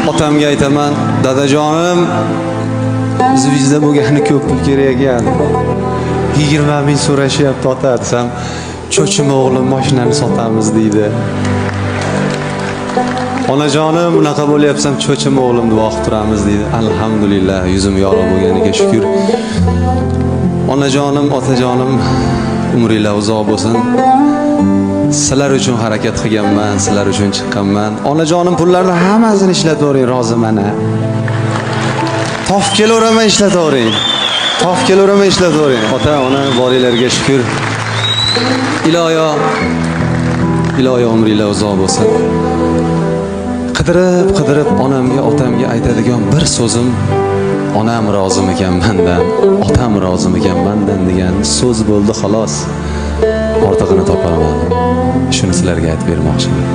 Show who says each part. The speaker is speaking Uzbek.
Speaker 1: Otamga aytaman, dadajonim, "Звезда bo'lgani ko'p pul kerak ekan. 20 ming so'rashyapti, ota", desam, "Cho'chima, o'g'lim, mashinani sotamiz", deydi. Onajonim, unaqa bo'lyapsam, "Cho'chima, o'g'lim, duo qilib turamiz", deydi. Alhamdulillah, yuzim yorug' bo'lganiga shukur. Onajonim, otajonim, umringlar uzoq bo'lsin. Sizlar uchun harakat qilganman, sizlar uchun chiqqanman. Onajonim, pullarni hammasini ishlatavering, roziman. Topib kelaveraman, ishlatavering. Topib kelaveraman, ishlatavering. Ota, ona boringlarga shukur. Iloyo, iloyo umringlar uzoq bo'lsin. Qidirib, qidirib onamga, otamga aytadigan bir so'zim, "Onam rozimikan mandan, otam rozimikan mandan" degan so'z bo'ldi, xolos. Ortig'ini topolmadim. Shuni sizlarga aytib bermoqchiman.